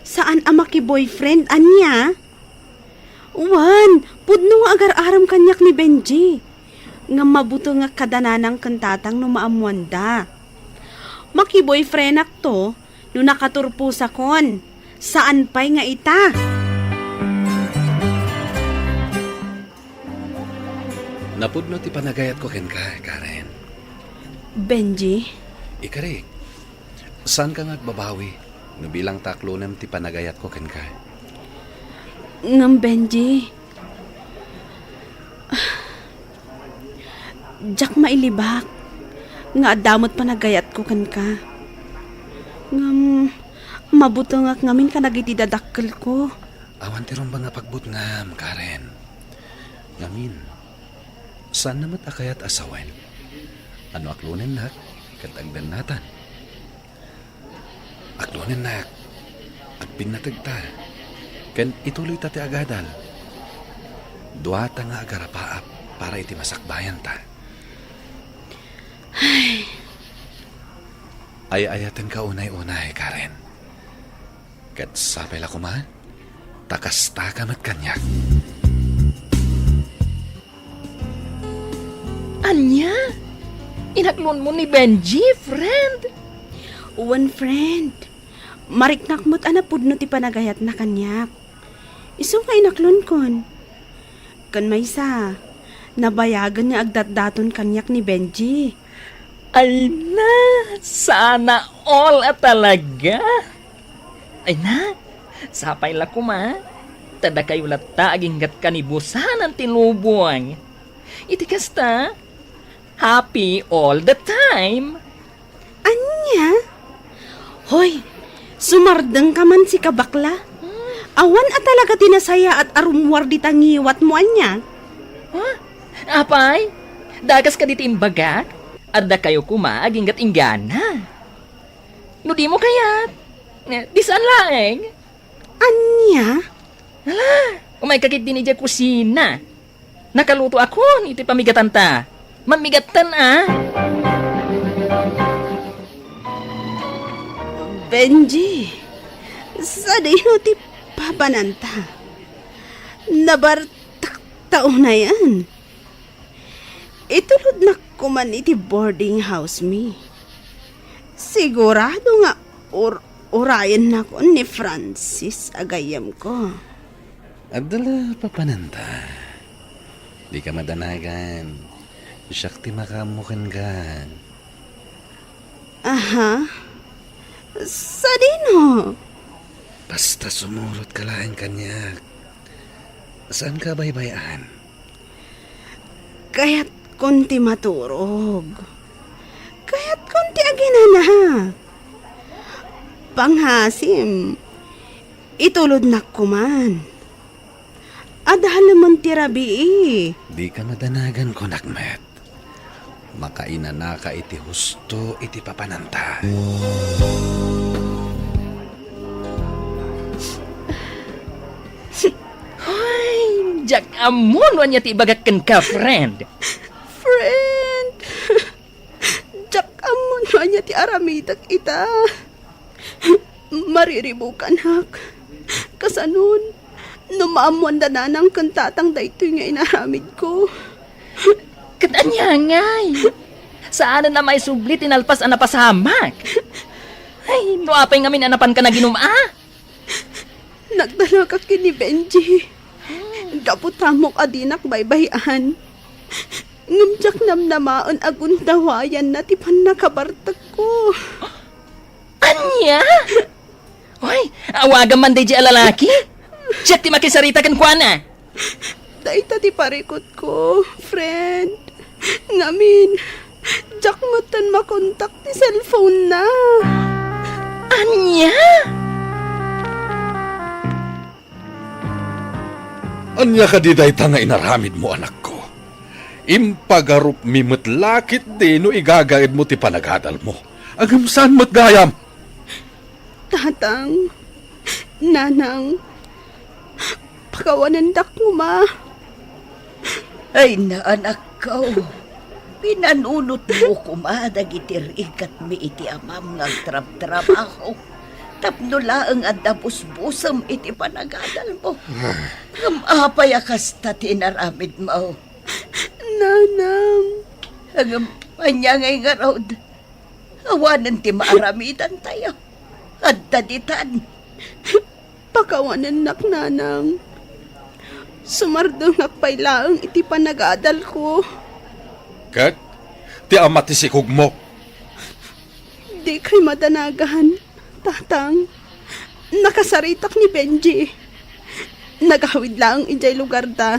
Saan a makiboyfriend, ania? Wen, pudno nga agar-arem kaniak ni Benji. Ngem mabutengak kada nanang ken tatang no maammoanda. Makiboyfriendakto no nakaturposakon. Saan pay nga ita? Napudno ti panagayatko kenka, Karen. Benji? Ikarik, saanka nga agbabawi no bilangta aklonem ti panagayatko kenka? Ngem, Benji, diak mailibak nga adda met panagayatko kenka. Ngem, mabutengak ngamin kadagiti dadakkelko. Awan ti rumbeng a pagbutngam, Karen. Ngamin, saanna met a kayat a sawen a no aklonennak ket agdennatan. Aklonennak, agpinnategta, ken ituloyta ti agadal. Duata nga agarapaap para iti masakbayanta. Ay. Ay-ayatenka unay-unay, Karen. Ket sapay la koma, ta kastaka met kaniak. Ania? Inaklonmo ni Benji, friend? Wen, friend. Mariknak met a napudno ti panagayatna kaniak. Isu nga inaklonkon. Ken maysa, nabayagen nga agdatdaton kaniak ni Benji. Ay na, sana all a talaga. Ay na, sapay la koma. Ta dakayo latta aginggat kanibusanan ti lubong. Iti kasta, happy all the time. Ania? Hoy, sumardengka man sika bakla. Awan a talaga ti nasayaat a rummuar dita ngiwatmo ania? Ha? Apay, dakaska diti imbagak? Addakayo koma aginggat inggana. No dimo kayat, eh, di saan laeng. Ania? Hala, umayka ketdin idiay kusina. Nakalutoakon iti pamigatanta. Mammigattan a. Benji, sadino ti papananta? Nabartakta unayen. Itulodnak koman iti boarding house mi. Sigurado nga ur-, urayennakon ni Francis a gayyemko. Adda la papananta. Dika madanagan. Siak ti makaammo kenka. Aha. Sadino? Basta sumurotka laeng kaniak. Saanka a baybay-an. Kayatkon ti maturog. Kayatkon ti aginana. Pangasim, itulodnak koman. Adalemen ti rabii. Dika madanagan, kunak met. Makainanaka iti husto iti papananta. Hoy, diak ammo no ania ti ibagak kenka, friend. Ania ti aramidek ita? Mariribukanak. Kasanon, no maammoanda nanang ken tatang daytoy nga inaramidko. Ket ania ngay? Saanen a maisubli ti nalpas a napasamak. Ay, no apay ngamin a napanka nagin-um a? Nagtalekak ken ni Benji. Gapu ta ammok a dinak baybay-an. Ngem diak namnamaen a gundawayanna ti pannakabartekko. Ania? Oy, awagam man daydiay a lalaki. Siak ti makisarita kenkuana. Dayta ti parikutko, friend. Ngamin, diak metten makontak ti cellphone-na. Ania? Ania kadi dayta nga inaramidmo, anakko? Impagarupmi met la ketdi no igagaedmo ti panagadalmo. Ngem saan met gayam? Tatang, Nanang, pakawanendak koma. Ay, anakko, pinanunotmo koma dagiti rigatmi iti amam nga agtrabtrabaho tapno laeng adda busbusem iti panagadalmo. Ngem apay a kasta ti inaramidmo? Nanang. Ngem ania ngay ngarud? Awanen ti maaramidantayo. Adda ditan. Pakawanennak, Nanang. Sumardengak pay laeng iti panagadalko. Ket ti ama ti sikogmo? Dikay madanagan, Tatang. Nakasaritak ni Benji. Nagawid laeng idiay lugarda.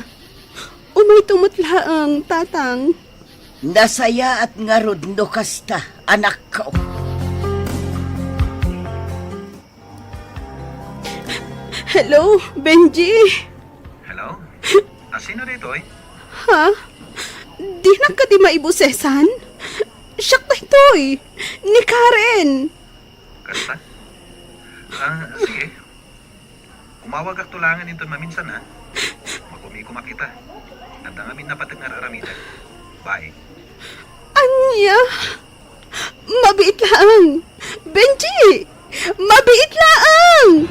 Umayto met laeng, Tatang. Nasayaat ngarud no kasta, anakko. Hello, Benji. Hello? A, sino daytoy? Ha? Dinak kadi maibusesan? Siak daytoy, ni Karen. Kasta? A, sige. Umawagakto laengen inton maminsan, ha? Makumikumak ita. Adda ngamin napateg nga ar-aramidek. Bye. Ania? Mabiit laeng! Benji! Mabiit laeng!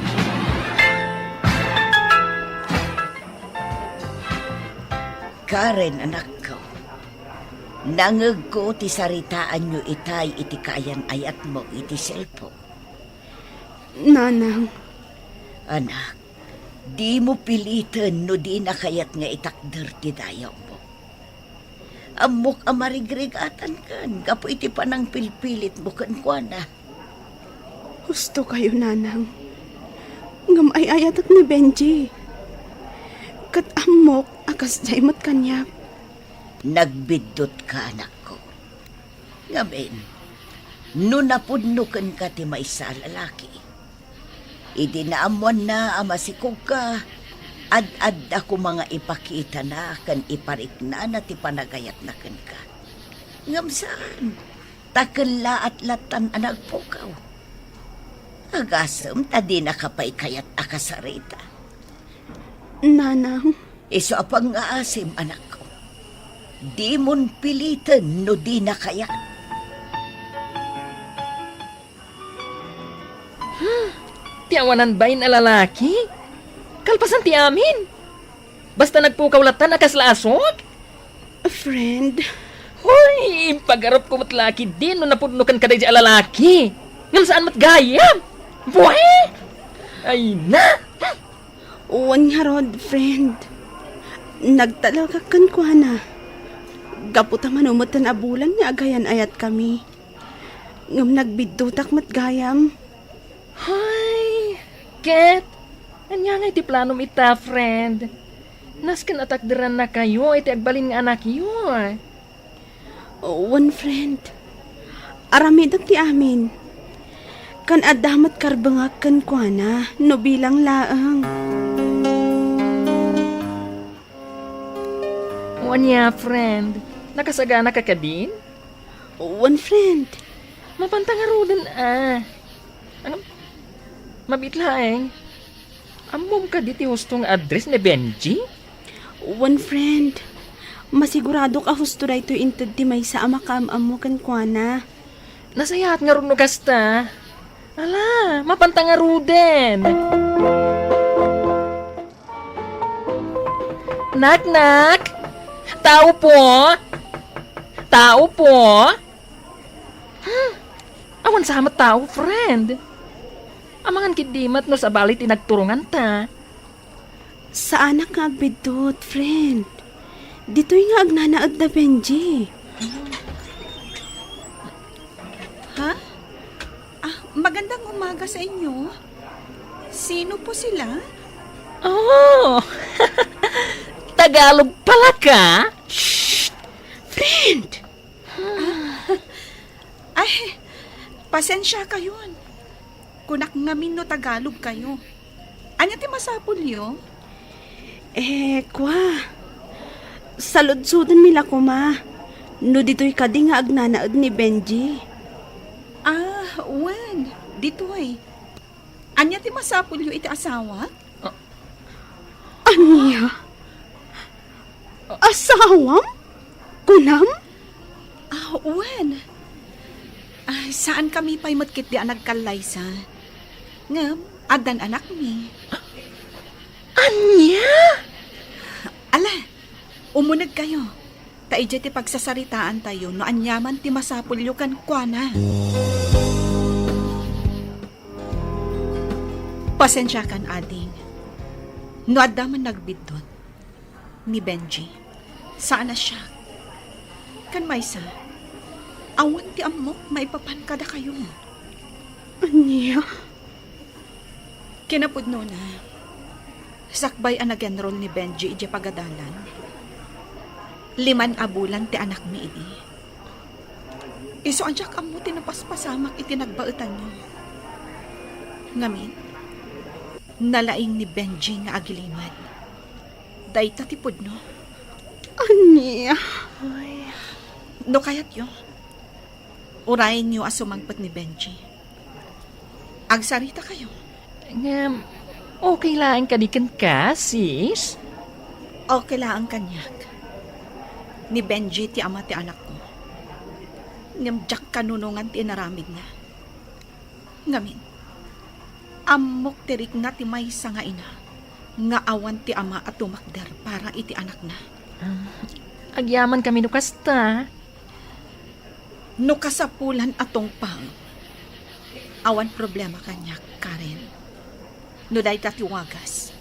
Karen, anakko, nangegko ti saritaanyo itay iti kaayan-ayatmo iti cellphone. Nanang. Anak, dimo piliten no dina kayat nga itakder ti dayawmo. Ammok a marigrigatankan gapu iti panangpilpilitmo kenkuana. Husto kayo, Nanang. Ngem ay-ayatek ni Benji. Ket ammok a kasdiay met kaniak. Nagbiddutka, anakko. Ngamin, no napudno kenka ti maysa a lalaki, idi naammoanna a masikogka, ad-adda koma nga ipakitana ken ipariknana ti panagayatna kenka. Ngem saan, ta kellaat lattan a nagpukaw. Agasem ta dinaka pay kayat a kasarita. Nanang. Isu a pangngaasim, anakko. Dimon piliten no dina kayat. Ti awanan bain a lalaki? Kalpasan ti amin? Basta nagpukaw lattan a kasla asuk? Friend. Hoy, impagarupko met la ketdin no napudno kenka daydiay a lalaki. Ngem saan met gayam? Buhi! Ay na! Wen ngarud, friend. Nagtalekak kenkuana. Gapu ta mano metten a bulan nga agayan-ayatkami. Ngem nagbiddutak met gayam. Hay, ket ania ngay ti planom ita, friend? Nasken a takderannakayo iti agbalin nga anakyo. Wen, friend. Aramidek ti amin. Ken adda met karbengak kenkuana no bilang laeng. O ania, friend? Nakasaganaka kadin? Wen, friend. Mapanta ngaruden a. Ano? Mabiit laeng. Ammom kadi ti husto nga address ni Benji? Wen, friend. Masiguradok a husto daytoy inted ti maysa a makaam-ammo kenkuana. Nasayaat ngarud no kasta. Ala, mapanta ngaruden. Nak, nak! Tao po? Tao po? Hmm, awan sa met tao, friend. Amangan ketdi met no sabali ti nagturonganta. Saanak nga agbiddut, friend. Ditoy nga agnanaed da Benji. Ha? Ah, magandang umaga sa inyo. Sino po sila? Oh! Tagalog pala ka? Shh! Friend! Ay, pasensya kayon. Kunak ngamin no Tagalog kayo. Ania ti masapulyo? Eh, kwa. Saludsodenmi la koma no ditoy kadi nga agnanaed ni Benji. Ah, wen, ditoy. Ania ti masapulyo iti asawa? Ania? Asawam? Kunam? Ah, wen. Ah, saan kami pay met ketdi a nagkallaysa. Ngem, addan anakmi. Ania? Ala, umuneg kayo. Ta idiay ti pagsasaritaantayo no aniaman ti masapulyo kenkuana. Pasensiakan, ading. No adda man nagbiddut, ni Benji. Saan a siak. Ken maysa, awan ti ammok maipapan kadakayo. Ania? Kinapudnona, sakbay a nag-enroll ni Benji idiay pagadalan, liman a bulan ti anakmi idi. Isu a diak ammo ti napaspasamak iti nagbaetanyo. Ngamin, nalaing ni Benji nga agilimed. Dayta ti pudno. Ania? No kayatyo, urayenyo a sumangpet ni Benji. Agsarita kayo. Ngem, okay laeng kadi kenka, sis? Okay laeng kaniak. Ni Benji ti ama ti anakko. Ngem diak kanunongan ti inaramidna. Ngamin, ammok ti rikna ti maysa nga ina nga awan ti ama a tumakder para iti anakna. Ah, agyamankami no kasta. No kasapulan a tungpal, awan problema kaniak, Karen. No dayta ti wagas,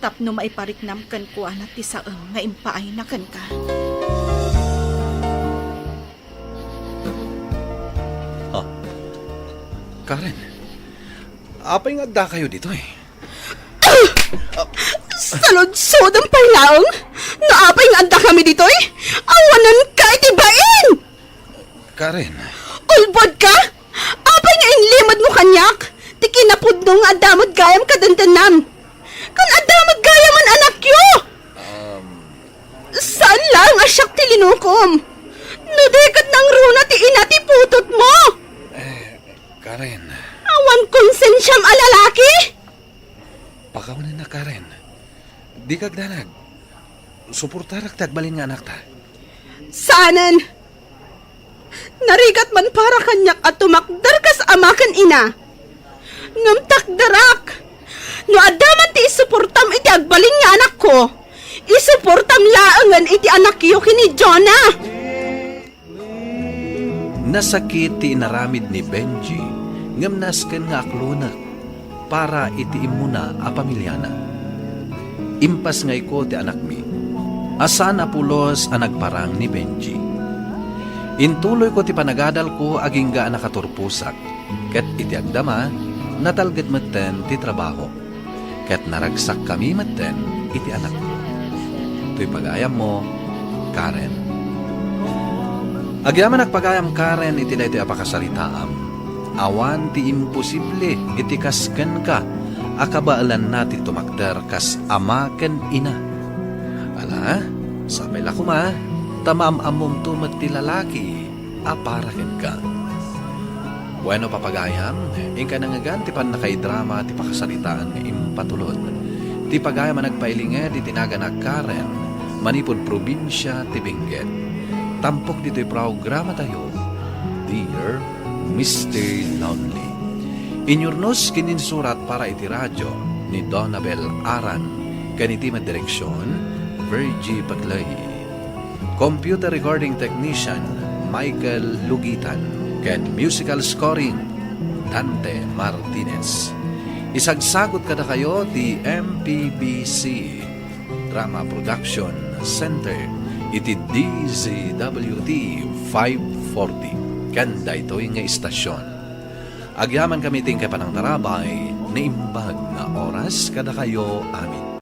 tapno maipariknam kenkuana ti saem nga impaayna kenka. Ah, Karen, apay nga addakayo ditoy? Saludsodem pay laeng no apay nga addakami ditoy? Awanenka iti bain! Karen. Ulbodka? Apay nga inlimedmo kaniak ti kinapudno nga adda met gayam kadendennam? Ken adda met gayamen anakyo? Um, Saan laeng a siak ti linukom? No di ket nangruna ti ina ti putotmo? Eh, Karen. Awan konsensiam a lalaki? Pakawanenna, Karen. Dika agdanag. Suportarak ti agbalin nga anakta. Saanen. Narigat man para kaniak a tumakder kas ama ken ina. Ngem takderak. No adda man ti isuportam iti agbalin nga anakko, isuportam laengen iti anakyo ken ni Jonah. Nasakit ti inaramid ni Benji, ngem nasken nga aklonek para iti immuna a pamiliana. Impasngayko ti anakmi a saan a pulos a nagparang ni Benji. Intuloyko ti panagadalko agingga a nakaturposak, ket iti agdama, natalged metten ti trabaho, ket naragsakkami metten iti anakko. Toy pagayammo, Karen. Agyamanak pagayam, Karen, iti daytoy a pakasaritaam. Awan ti imposible iti kas kenka a kabaelanna ti tumakder kas ama ken ina. Ala, sapay la koma, ta maam-ammomto met ti lalaki a para kenka. Bueno, papagayam, inka nangngegan ti pannakaidrama ti pakasaritaan nga impatulod ti pagayam a nagpailinged iti nagan a Karen manipud probinsia ti Benguet. Tampok ditoy programatayo, Dear Mister Lonely. Inyurnos ken insurat para iti radio ni Donabel Aran ken iti madireksion, Virgie Bagley. Computer recording technician, Michael Lugitan, ken musical scoring, Dante Martinez. Isagsagut kadakayo ti M P B C Drama Production Center iti D Z W T five forty ken daytoy nga istasion. Agyaman kami ti inkay panangtarabay, naimbag nga oras kadakayo amin.